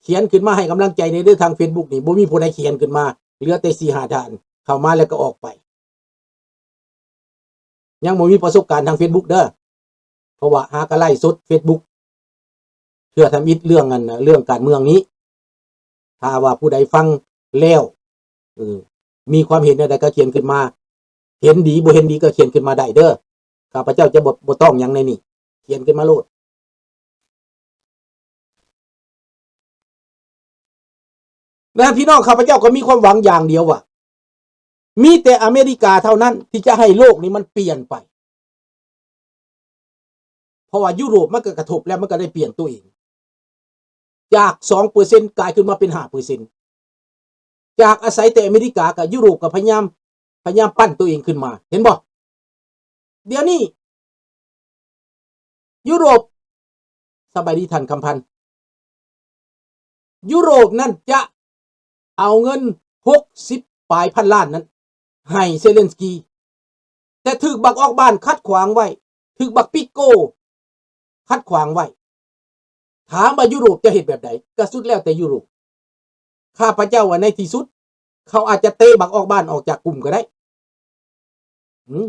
ຂຽນຂຶ້ນມາໃຫ້ກຳລັງໃຈແດ່ເດີ້ ທາງເຟສບຸກນີ້ ບໍ່ມີຜູ້ໃດຂຽນຂຶ້ນມາ ເຫຼືອແຕ່ສີ່ຫ້າທ່ານ ເຂົ້າມາແລ້ວກໍອອກໄປ. ຍັງບໍ່ມີປະສົບການທາງເຟສບຸກເດີ້ ເພາະວ່າຫາກໍໄລຟ໌ສົດເຟສບຸກເທື່ອທຳອິດເລື່ອງ ອັນ ເລື່ອງການເມືອງນີ້. ຖ້າວ່າຜູ້ໃດຟັງແລ້ວ ເອີ ມີຄວາມເຫັນແນວໃດກໍຂຽນຂຶ້ນມາ ເຫັນດີ ບໍ່ເຫັນດີກໍຂຽນຂຶ້ນມາໄດ້ເດີ້. ຂ້າພະເຈົ້າຈະບໍ່ ບໍ່ຕ້ອງຫຍັງໃນນີ້ ຂຽນຂຶ້ນມາໂລດ. ແລະ ພີ່ນ້ອງ ຂ້າພະເຈົ້າກໍມີຄວາມຫວັງຢ່າງດຽວວ່າ ມີແຕ່ອາເມລິກາເທົ່ານັ້ນທີ່ຈະໃຫ້ໂລກນີ້ມັນປ່ຽນໄປ. ເພາະວ່າຢູໂຣບມັນກໍກະທົບແລ້ວ ມັນກໍໄດ້ປ່ຽນຕົວເອງ ຈາກສອງເປີເຊັນກາຍຂຶ້ນມາເປັນຫ້າເປີເຊັນ ຈາກອາໄສແຕ່ອາເມລິກາ ກໍຢູໂຣບກໍພະຍາຍາມ ພະຍາຍາມປັ້ນຕົວເອງຂຶ້ນມາ ເຫັນບໍ່? ດຽວນີ້ຢູໂຣບ ສະບາຍດີທ່ານຄຳພັນ. ຢູໂຣບນັ້ນຈະເອົາເງິນຫົກສິບປາຍພັນລ້ານນັ້ນໃຫ້ເຊເລັນສກີ ແຕ່ຖືກບັກອອກບ້ານຂັດຂວາງໄວ້ ຖືກບັກປິໂກຂັດຂວາງໄວ້. ຖາມວ່າຢູໂຣບຈະເຮັດແບບໃດ? ກໍສຸດແລ້ວແຕ່ຢູໂຣບ. ຂ້າພະເຈົ້າວ່າໃນທີ່ສຸດ ເຂົາອາດຈະເຕະບັກອອກບ້ານອອກຈາກກຸ່ມກໍໄດ້. ອືມ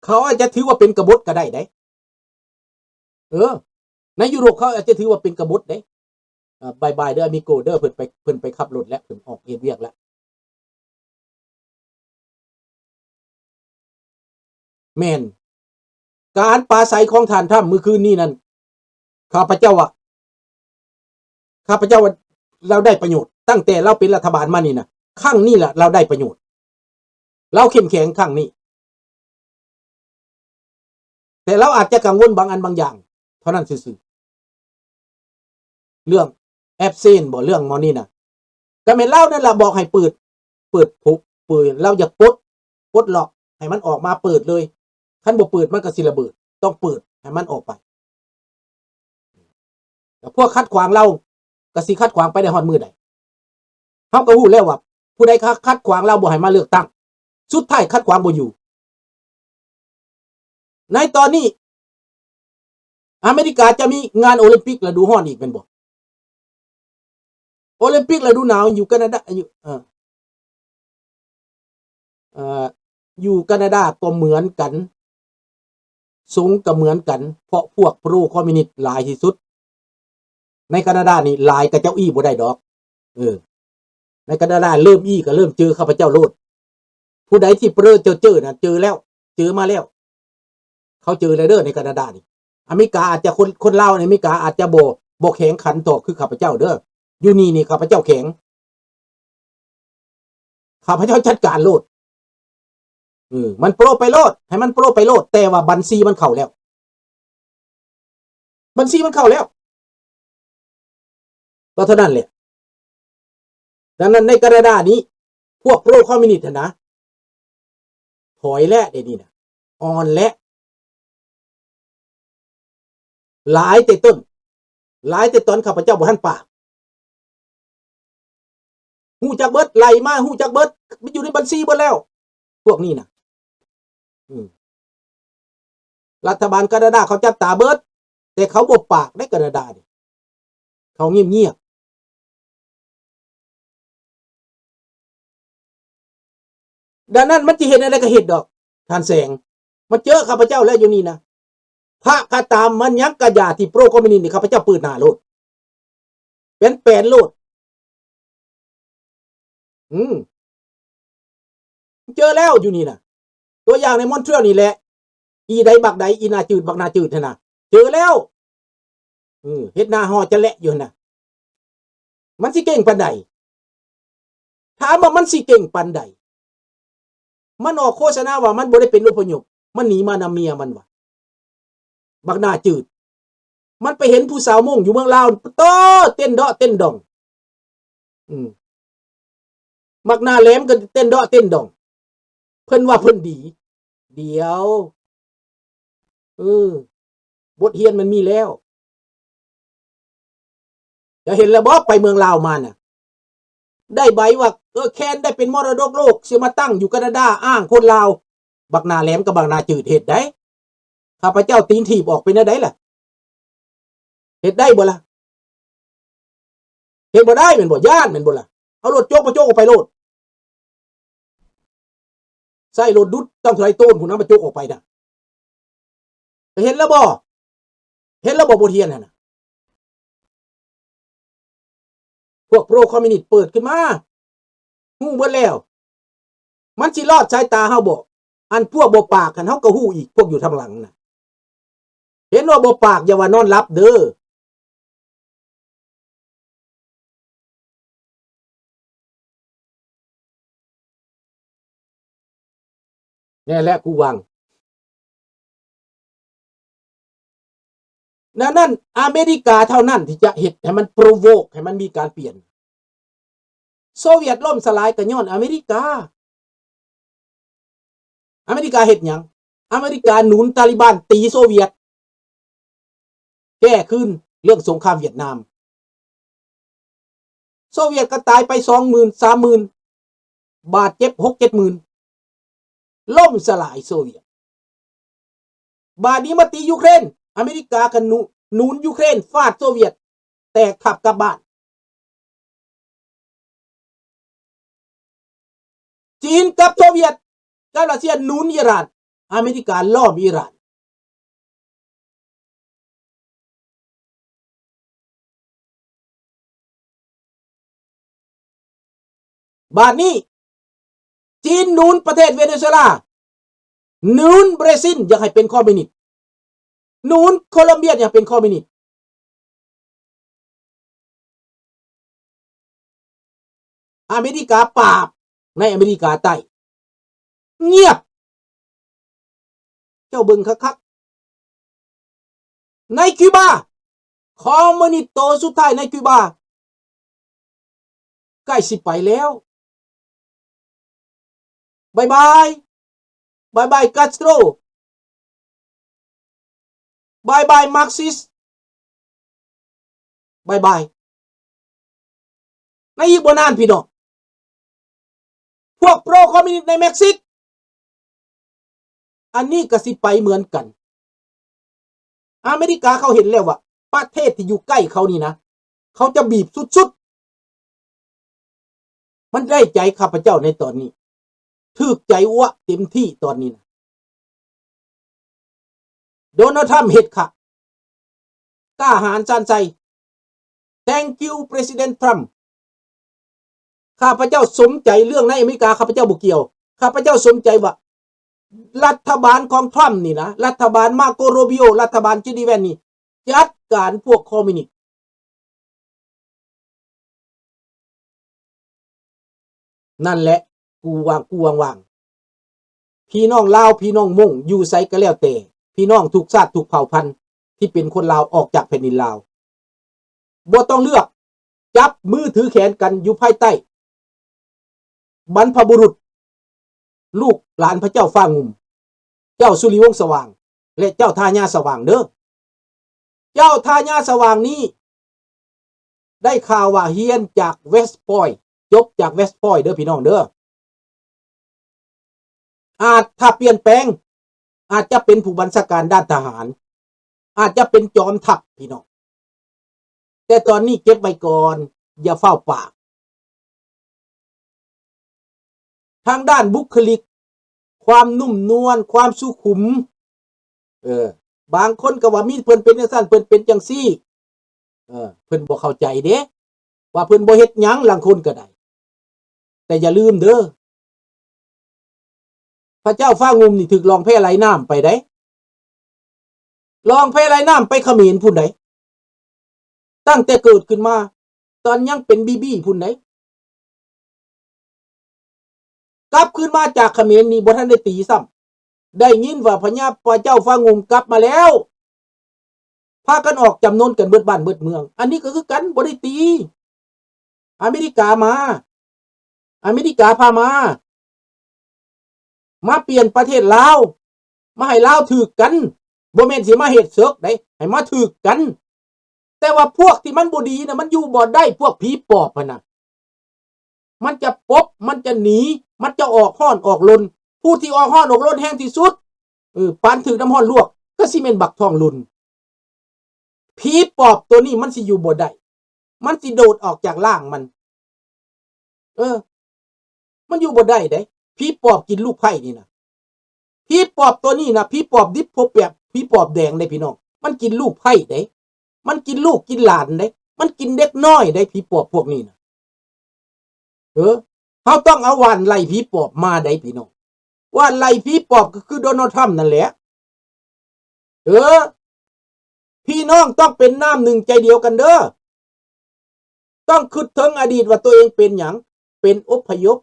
ເຂົາອາດຈະຖືວ່າເປັນກະບົດກໍໄດ້ເດ້. ເອີ ໃນຢູໂຣບເຂົາອາດຈະຖືວ່າເປັນກະບົດເດ້. ເອີ ບາຍບາຍເດີ້ ອາມິໂກເດີ້ ເພິ່ນໄປ ເພິ່ນໄປຂັບລົດແລ້ວ ເພິ່ນອອກເຮັດວຽກແລ້ວ. ແມ່ນ ການປາໄສຂອງທ່ານທຣຳມື້ຄືນນີ້ນັ້ນ ຂ້າພະເຈົ້າວ່າ ຂ້າພະເຈົ້າວ່າລາວໄດ້ປະໂຫຍດ ຕັ້ງແຕ່ລາວເປັນລັດຖະບານມານີ້ນະ ຄັ້ງນີ້ລະລາວໄດ້ປະໂຫຍດ ລາວເຂັ້ມແຂງຄັ້ງນີ້ ແຕ່ລາວອາດຈະກັງວົນບາງອັນບາງຢ່າງເທົ່ານັ້ນຊື່ໆ. ເລື່ອງແອັບເຊນບໍ່ ເລື່ອງໝໍນີ້ນະ ກໍແມ່ນລາວນັ້ນລະບອກໃຫ້ເປີດ ເປີດ ເປີດ ລາວຢາກປົດ ປົດລັອກໃຫ້ມັນອອກມາເປີດເລີຍ ຄັນບໍ່ເປີດມັນກໍຊິລະເບີດ ຕ້ອງເປີດໃຫ້ມັນອອກໄປ. ແລ້ວພວກຂັດຂວາງລາວກໍຊິຂັດຂວາງໄປໄດ້ຮອດມື້ໃດ? ເຮົາກໍຮູ້ແລ້ວວ່າຜູ້ໃດຂັດຂວາງລາວບໍ່ໃຫ້ມາເລືອກຕັ້ງ ສຸດທ້າຍຂັດຂວາງບໍ່ຢູ່. ໃນຕອນນີ້ ອາເມລິກາຈະມີງານໂອລິມປິກລະດູຮ້ອນອີກແມ່ນບໍ່? ໂອລິມປິກລະດູໜາວຢູ່ການາດາ ຢູ່ ເອີ ເອີ ຢູ່ການາດາກໍເໝືອນກັນ ຊົງກໍເໝືອນກັນ ເພາະພວກໂປຣຄອມມິວນິດຫຼາຍທີ່ສຸດໃນການາດານີ້ ຫຼາຍກະເຈົ້າອີ່ບໍ່ໄດ້ດອກ. ເອີ ໃນການາດາເລີ່ມອີ່ກໍເລີ່ມເຈີຂ້າພະເຈົ້າໂລດ. ຜູ້ໃດທີ່ໂປຣເຈີໆນະ ເຈີແລ້ວ ເຈີມາແລ້ວ ເຂົາເຈີແລ້ວເດີ້ ໃນການາດານີ້. ອາເມລິກາອາດຈະ ຄົນ ຄົນລາວໃນອາເມລິກາອາດຈະບໍ່ ບໍ່ແຂງຂັນຕໍ່ຄືຂ້າພະເຈົ້າເດີ້. ຢູ່ນີ້ນີ້ຂ້າພະເຈົ້າແຂງ ຂ້າພະເຈົ້າຈັດການໂລດ. ເອີ ມັນໂປຣໄປໂລດ ໃຫ້ມັນໂປຣໄປໂລດ ແຕ່ວ່າບັນຊີມັນເຂົ້າແລ້ວ ບັນຊີມັນເຂົ້າແລ້ວ ກໍເທົ່ານັ້ນແຫຼະ. ດັ່ງນັ້ນໃນການາດານີ້ ພວກໂປຣຄອມມິວນິດຫັ້ນນະ ຖອຍແລ້ວ ດຽວນີ້ນະ ອ່ອນແລ້ວ ຫຼາຍແຕ່ຕົ້ນ ຫຼາຍແຕ່ຕອນຂ້າພະເຈົ້າບໍ່ທັນປາກ ຮູ້ຈັກເບິດ ໄລ່ມາຮູ້ຈັກເບິດ ມັນຢູ່ໃນບັນຊີເບິດແລ້ວ ພວກນີ້ນະ. ອືມ ລັດຖະບານການາດາເຂົາຈັບຕາເບິດ ແຕ່ເຂົາບໍ່ປາກໃນການາດານີ້ ເຂົາງຽບໆ. ດັ່ງນັ້ນມັນຊິເຮັດແນວໃດກໍເຮັດດອກ ທ່ານແສງ ມາເຈີຂ້າພະເຈົ້າແລ້ວຢູ່ນີ້ນະ. ພະກໍຕາມ ມັນຫຍັງກະຢ່າ ທີ່ໂປຣຄອມມິວນິດນີ້ ຂ້າພະເຈົ້າເປີດໜ້າໂລດ ແປນໆໂລດ. ອືມ ເຈີແລ້ວຢູ່ນີ້ນະ ຕົວຢ່າງໃນມອນທຣີອອລນີ້ແຫຼະ ອີໃດບັກໃດ ອີໜ້າຈືດ ບັກໜ້າຈືດຫັ້ນນະ ເຈີແລ້ວ. ເອີ ເຮັດໜ້າຫໍ່ຈະແລະຢູ່ຫັ້ນນະ ມັນຊິເກັ່ງປານໃດ? ຖາມວ່າມັນຊິເກັ່ງປານໃດ? ມັນອອກໂຄສະນາວ່າມັນບໍ່ໄດ້ເປັນອົບພະຍົບ ມັນໜີມານຳເມຍມັນວ່າ ບັກໜ້າຈືດ. ມັນໄປເຫັນຜູ້ສາວມົ້ງຢູ່ເມືອງລາວ ໂຕ ເຕັ້ນເດາະເຕັ້ນດອງ. ອືມ ບັກໜ້າແຫຼມກໍເຕັ້ນເດາະເຕັ້ນດອງ ເພິ່ນວ່າເພິ່ນດີ. ດຽວ ເອີ ບົດຮຽນມັນມີແລ້ວ. ຈະເຫັນແລ້ວບໍ່ ໄປເມືອງລາວມານະ ໄດ້ໃບວ່າ ເອີ ແຄນໄດ້ເປັນມໍລະດົກໂລກ ຊິມາຕັ້ງຢູ່ການາດາ ອ້າງຄົນລາວ. ບັກໜ້າແຫຼມກັບບັກໜ້າຈືດເຮັດໄດ້. ຂ້າພະເຈົ້າຕີນຖີບອອກ ເປັນແນວໃດລະ? ເຮັດໄດ້ບໍ່ລະ? ຮັດບໍ່ໄດ້ແມ່ນບໍ່? ຢ້ານແມ່ນບໍ່ລະ? ເອົາລົດໂຈກມາໂຈກອອກໄປໂລດ. ໃຊ້ລົດດຸດຕັ້ງເທົ່າໃດໂຕນພຸ້ນນະ ມາໂຈກອອກໄປນະ. ເຫັນແລ້ວບໍ່? ເຫັນແລ້ວບໍ່ ບົດຮຽນຫັ້ນນະ? ພວກໂປຣຄອມມິວນິດເປີດຂຶ້ນມາ ຮູ້ເບິດແລ້ວ. ມັນຊິລອດສາຍຕາເຮົາບໍ່? ອັນພວກບໍ່ປາກຫັ້ນ ເຮົາກໍຮູ້ອີກ ພວກຢູ່ທາງຫຼັງນະ. ເຫັນວ່າບໍ່ປາກ ຢ່າວ່ານອນຫຼັບເດີ້. ແນ່ແຫຼະ ກູຫວັງ. ແນວນັ້ນ ອາເມລິກາເທົ່ານັ້ນທີ່ຈະເຮັດໃຫ້ມັນໂປຣໂວກ ໃຫ້ມັນມີການປ່ຽນ. ໂຊວຽດລົ້ມສະຫຼາຍກໍຍ້ອນອາເມລິກາ. ອາເມລິກາເຮັດຫຍັງ? ອາເມລິກາໜູນຕາລີບານຕີໂຊວຽດ ແກ້ຄືນເລື່ອງສົງຄາມຫວຽດນາມ. ໂຊວຽດກໍຕາຍໄປສອງໝື່ນ ສາມໝື່ນ ບາດເຈັບຫົກເຈັດໝື່ນ ລົ້ມສະຫຼາຍໂຊວຽດ. ບາດນີ້ມາຕີຢູເຄຣນ ອາເມລິກາກໍໜູ ໜູນຢູເຄຣນຟາດໂຊວຽດ ແຕກທັບກັບບ້ານ. ຈີນກັບໂຊວຽດກັບຣັດເຊຍໜູນອີຣານ ອາເມລິກາລ້ອມອີຣານ. ບາດນີ້ ຈີນໜູນປະເທດເວເນຊູເອລາ ໜູນເບຣຊິນຢາກໃຫ້ເປັນຄອມມິວນິດ ໜູນໂຄລັມເບຍຢາກເປັນຄອມມິວນິດ. ອາເມລິກາປາບໃນອາເມລິກາໃຕ້ ງຽບ. ເຈົ້າເບິ່ງຄັກໆ ໃນຄິວບາ ຄອມມິວນິດໂຕສຸດທ້າຍໃນຄິວບາ ໃກ້ຊິໄປແລ້ວ. ບາຍບາຍ ບາຍບາຍກາສໂຕຣ ບາຍບາຍມາກຊິສ ບາຍບາຍ. ໃນອີກບໍ່ນານພີ່ນ້ອງ ພວກໂປຣຄອມມິວນິດໃນເມັກຊິກ ອັນນີ້ກໍຊິໄປເໝືອນກັນ. ອາເມລິກາເຂົາເຫັນແລ້ວວ່າ ປະເທດທີ່ຢູ່ໃກ້ເຂົານີ້ນະ ເຂົາຈະບີບສຸດໆ. ມັນໄດ້ໃຈຂ້າພະເຈົ້າໃນຕອນນີ້ ຖືກໃຈອັວເຕັມທີ່ຕອນນີ້ນະ. ໂດນັລທຣຳເຮັດຄະ ກ້າຫານຊານໄຊ. Thank you President Trump. ຂ້າພະເຈົ້າສົນໃຈເລື່ອງໃນອາເມລິກາ ຂ້າພະເຈົ້າບໍ່ກ່ຽວ. ຂ້າພະເຈົ້າສົນໃຈວ່າ ລັດຖະບານຂອງທຣຳນີ້ນະ ລັດຖະບານມາໂກໂຣບິໂອ ລັດຖະບານເຈດີແວນນີ້ ຈັດການພວກຄອມມິວນິດ. ນັ້ນແຫຼະ ກູຫວັງ ກູຫວັງວ່າ ພີ່ນ້ອງລາວ ພີ່ນ້ອງມົ້ງ ຢູ່ໃສກໍແລ້ວແຕ່ ພີ່ນ້ອງທຸກຊາດທຸກເຜົ່າພັນທີ່ເປັນຄົນລາວ ອອກຈາກແຜ່ນດິນລາວ ບໍ່ຕ້ອງເລືອກ ຈັບມືຖືແຂນກັນຢູ່ພາຍໃຕ້ບັນພະບຸລຸດ ລູກຫຼານພະເຈົ້າຟ້າງຸ່ມ ເຈົ້າສຸລິວົງສະຫວ່າງ ແລະ ເຈົ້າທ່າຍາສະຫວ່າງເດີ້. ເຈົ້າທ່າຍາສະຫວ່າງນີ້ ໄດ້ຂ່າວວ່າຮຽນຈາກເວສພອຍ ຈົບຈາກເວສພອຍເດີ້ພີ່ນ້ອງເດີ້. ອາດ ຖ້າປ່ຽນແປງ ອາດຈະເປັນຜູ້ບັນຊາການດ້ານທະຫານ ອາດຈະເປັນຈອມທັບພີ່ນ້ອງ. ແຕ່ຕອນນີ້ເກັບໄວ້ກ່ອນ ຢ່າຟ້າວປາກ. ທາງດ້ານບຸກຄະລິກ ຄວາມນຸ້ມນວນ ຄວາມສຸຂຸມ ເອີ ບາງຄົນກໍວ່າມີ ເພິ່ນເປັນຈັ່ງຊັ້ນ ເພິ່ນເປັນຈັ່ງຊີ້ ເອີ ເພິ່ນບໍ່ເຂົ້າໃຈເດ້ ວ່າເພິ່ນບໍ່ເຮັດຫຍັງ ລາງຄົນກໍໄດ້. ແຕ່ຢ່າລືມເດີ້ ພະເຈົ້າຟ້າງຸ່ມນີ້ຖືກລ່ອງແພໄຫຼນ້ຳໄປໃດ໋ ລ່ອງແພໄຫຼນ້ຳໄປຂະເໝນພຸ້ນໃດ໋ ຕັ້ງແຕ່ເກີດຂຶ້ນມາ ຕອນຍັງເປັນບີບີພຸ້ນໃດ໋ ກັບຄືນມາຈາກຂະເໝນນີ້ບໍ່ທັນໄດ້ຕີຊ້ຳ ໄດ້ຍິນວ່າພະຍາ ພະເຈົ້າຟ້າງຸ່ມກັບມາແລ້ວ ພາກັນອອກຈຳນົນກັນເບິດບ້ານເບິດເມືອງ. ອັນນີ້ກໍຄືກັນ ບໍ່ໄດ້ຕີ ອາເມລິກາມາ ອາເມລິກາພາມາ ມາປ່ຽນປະເທດລາວ ມາໃຫ້ລາວຖືກກັນ ບໍ່ແມ່ນຊິມາເຮັດເສິກໃດ໋ ໃຫ້ມາຖືກກັນ. ແຕ່ວ່າພວກທີ່ມັນບໍ່ດີນະ ມັນຢູ່ບໍ່ໄດ້ ພວກຜີປອບຫັ້ນນະ ມັນຈະປົບ ມັນຈະໜີ ມັນຈະອອກຮ້ອນອອກລົນ. ຜູ້ທີ່ອອກຮ້ອນອອກລົນແຮງທີ່ສຸດ ເອີ ປານຖືກນ້ຳຮ້ອນລວກ ກໍຊິແມ່ນບັກທອງລຸນ. ຜີປອບໂຕນີ້ມັນຊິຢູ່ບໍ່ໄດ້ ມັນຊິໂດດອອກຈາກຮ່າງມັນ. ເອີ ມັນຢູ່ບໍ່ໄດ້ເດ້. ຜີປອບກິນລູກໃພ້ນີ້ນະ. ຜີປອບຕົວນີ້ນະ, ຜີປອບດິບ ຜົວແປບ, ຜີປອບແດງເດ້ພີ່ນ້ອງ. ມັນກິນລູກໃພ້ເດ້. ມັນກິນລູກກິນຫຼານເດ້. ມັນກິນເດັກນ້ອຍເດ້, ຜີປອບພວກນີ້ນະ. ເອີ ເຮົາຕ້ອງເອົາຫວ່ານໄລ່ຜີປອບມາໄດ້ພີ່ນ້ອງ. ຫວ່ານໄລ່ຜີປອບກໍຄືໂດນັລທຣຳນັ້ນແຫຼະ. ເອີ ພີ່ນ້ອງຕ້ອງເປັນນ້ຳໜຶ່ງໃຈດຽວກັນເດີ. ຕ້ອງຄິດເຖິງອະດີດວ່າຕົວເອງເປັນຫຍັງ, ເປັນອົບພະຍົບ.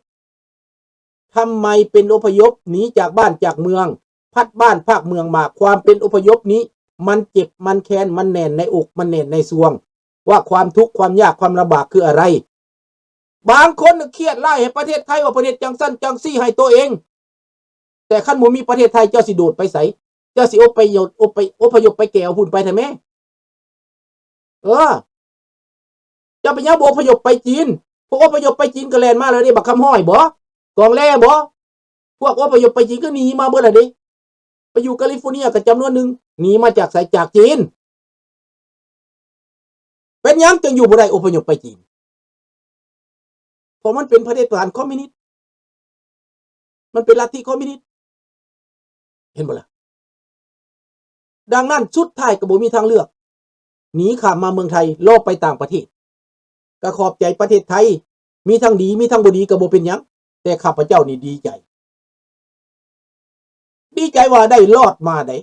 ທຳໄມເປັນອົບພະຍົບ ໜີຈາກບ້ານຈາກເມືອງ, ພັດບ້ານພາກເມືອງມາ? ຄວາມເປັນອົບພະຍົບນີ້ ມັນເຈັບ, ມັນແຄ້ນ, ມັນແໜ້ນໃນອົກ, ມັນແໜ້ນໃນຊວງ ວ່າຄວາມທຸກຄວາມຍາກຄວາມລຳບາກຄືອະໄລ. ບາງຄົນນະຄຽດຫຼາຍໃຫ້ປະເທດໄທ ວ່າປະເທດຈັ່ງຊັ້ນຈັ່ງຊີ້ໃຫ້ໂຕເອງ. ແຕ່ຄັນບໍ່ມີປະເທດໄທ ເຈົ້າຊິໂດດໄປໃສ? ເຈົ້າຊິອົບໄປ ອົບໄປ ອົບພະຍົບໄປແກ່ວພຸ້ນໄປແທ້ແມ້. ເອີ ເຈົ້າເປັນຫຍັງບໍ່ອົບພະຍົບໄປຈີນ? ພວກອົບພະຍົບໄປຈີນກໍແລ່ນມາແລ້ວເດ້. ບັກຄຳຮ້ອຍບໍ? ກອງແລບໍ? ພວກອົບພະຍົບໄປຈີນກໍໜີມາເບິດແລ້ວເດ້. ໄປຢູ່ກາລິຟໍເນຍກໍຈຳນວນໜຶ່ງ. ໜີມາຈາກໃສ? ຈາກຈີນ. ເປັນຫຍັງຈຶ່ງຢູ່ບໍ່ໄດ້ ອົບພະຍົບໄປຈີນ? ເພາະມັນເປັນຜະເດັດປະຫານຄອມມິວນິດ, ມັນເປັນລັດທິຄອມມິວນິດ, ເຫັນບໍ່ລະ? ດັ່ງນັ້ນ ສຸດທ້າຍກໍບໍ່ມີທາງເລືອກ, ໜີຂ້າມມາເມືອງໄທ, ລອບໄປຕ່າງປະເທດ. ກໍຂອບໃຈປະເທດໄທ, ມີທັງດີ ມີທັງບໍ່ດີກໍບໍ່ເປັນຫຍັງ, ແຕ່ຂ້າພະເຈົ້ານີ້ດີໃຈ. ດີໃຈວ່າໄດ້ລອດມາໄດ໋,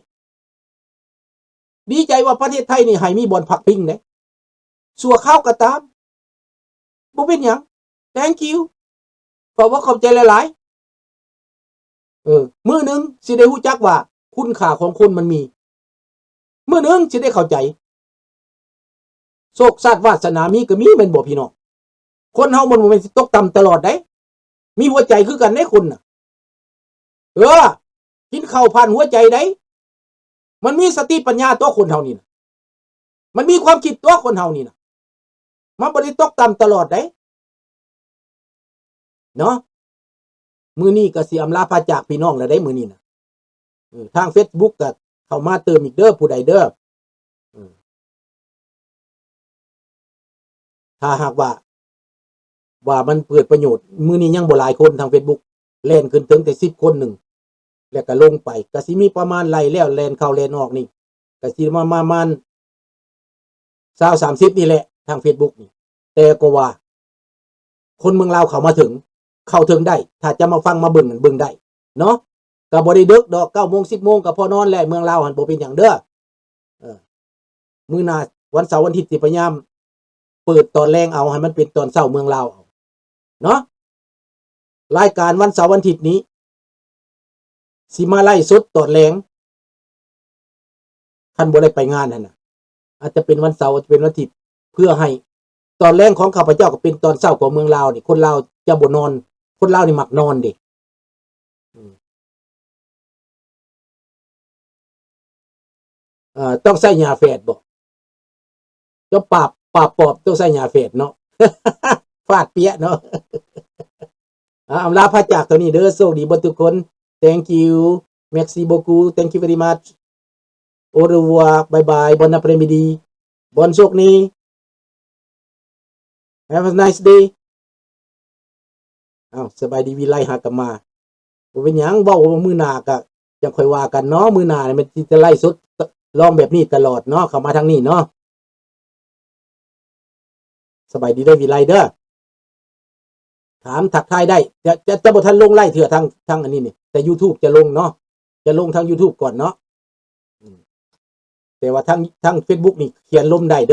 ດີໃຈວ່າປະເທດໄທນີ້ໃຫ້ມີບ່ອນພັກພິງໄດ໋, ຊົ່ວຄາວກໍຕາມ, ບໍ່ເປັນຫຍັງ, thank you, ຂໍບອກຂອບໃຈຫຼາຍໆ. ເອີ ມື້ໜຶ່ງຊິໄດ້ຮູ້ຈັກວ່າຄຸນຄ່າຂອງຄົນມັນມີ, ມື້ໜຶ່ງຊິໄດ້ເຂົ້າໃຈ. ໂຊກຊາດວາສະໜາມີກໍມີແມ່ນບໍ່ພີ່ນ້ອງ? ຄົນເຮົາມັນບໍ່ແມ່ນຊິຕົກຕ່ຳຕະຫຼອດໃດ໋, ມີຫົວໃຈຄືກັນໃດ໋ຄົນນະ. ເອີ ກິນເຂົ້າຜ່ານຫົວໃຈໃດ໋, ມັນມີສະຕິປັນຍາຕົວະຄົນເຮົານີ້ນະ, ມັນມີຄວາມຄິດຕົວະຄົນເຮົານີ້ນະ, ມັນບໍ່ໄດ້ຕົກຕ່ຳຕະຫຼອດໃດ໋ ເນາະ. ມື້ນີ້ກໍຊິອຳລາພາຈາກພີ່ນ້ອງແລ້ວເດ້ມື້ນີ້ນະ. ເອີ ທາງເຟສບຸກກໍເຂົ້າມາເຕີມອີກເດີ ຜູ້ໃດເດີ. ເອີ ຖ້າຫາກວ່າ ວ່າມັນເກີດປະໂຫຍດ, ມື້ນີ້ຍັງບໍ່ຫຼາຍຄົນທາງເຟສບຸກ, ແລ່ນຂຶ້ນເຖິງແຕ່ສິບຄົນໜຶ່ງ ແລ້ວກໍລົງໄປ, ກໍຊິມີປະມານໄລ່ແລ້ວແລ່ນເຂົ້າແລ່ນອອກນີ້ ກໍຊິມາ ມາ ປະມານຊາວ ສາມສິບນີ້ແຫຼະ ທາງເຟສບຸກນີ້. ແຕ່ກໍວ່າຄົນເມືອງລາວເຂົ້າມາເຖິງ, ເຂົ້າເຖິງໄດ້, ຖ້າຈະມາຟັງມາເບິ່ງນັ້ນເບິ່ງໄດ້ເນາະ. ກໍບໍ່ໄດ້ເດິກດອກ, ເກົ້າໂມງ ສິບໂມງກໍພໍນອນແລ້ວ, ເມືອງລາວຫັ້ນບໍ່ເປັນຫຍັງເດີ. ເອີ ມື້ໜ້າວັນເສົາວັນທິດຊິພະຍາຍາມເປີດຕອນແລງເອົາ, ໃຫ້ມັນເປັນຕອນເຊົ້າເມືອງລາວເອົາເນາະ. ລາຍການວັນເສົາວັນທິດນີ້ ຊິມາໄລຟ໌ສົດຕອນແລງ, ຄັນບໍ່ໄດ້ໄປງານຫັ້ນນະ, ອາດຈະເປັນວັນເສົາ, ອາດຈະເປັນວັນທິດ, ເພື່ອໃຫ້ຕອນແລງຂອງຂ້າພະເຈົ້າກໍເປັນຕອນເຊົ້າຂອງເມືອງລາວນີ້. ຄົນລາວຈະບໍ່ນອນ, ຄົນລາວນີ້ມັກນອນເດ້. ອືມ ເອີ ຕ້ອງໃຊ້ຫຍ້າແຝດບໍ? ເຈົ້າປາບ, ປາບປອບຕ້ອງໃຊ້ຫຍ້າແຝດເນາະ. ຟາດເປຍເນາະ. ອາ ອຳລາພາຈາກເທົ່ານີ້ເດີ. ໂຊກດີເບິດທຸກຄົນ. Thank you. Merci beaucoup. Thank you very much. Au revoir. Bye bye. Bon après-midi. Bonne journée. Have a nice day. ເອົ້າ ສະບາຍດີວິໄລ ຫາກັບມາ. ບໍ່ເປັນຫຍັງ, ເວົ້າມື້ໜ້າກະຈັ່ງຄ່ອຍວ່າກັນເນາະ. ມື້ໜ້ານີ້ແມ່ນຊິໄລຟ໌ສົດລອງແບບນີ້ຕະຫຼອດເນາະ, ເຂົ້າມາທາງນີ້ເນາະ. ສະບາຍດີເດີ ວິໄລເດີ. ຖາມທັກທາຍໄດ້. ຈະ, ຈະ, ຈະບໍ່ທັນລົງໄລຟ໌ເທື່ອທາງ, ທາງອັນນີ້ນີ້, ແຕ່ຢູທູບຈະລົງເນາະ, ຈະລົງທາງຢູທູບກ່ອນເນາະ. ອືມ ແຕ່ວ່າທາງ, ທາງເຟສບຸກນີ້ຂຽນລົມໄດ້ເດີ.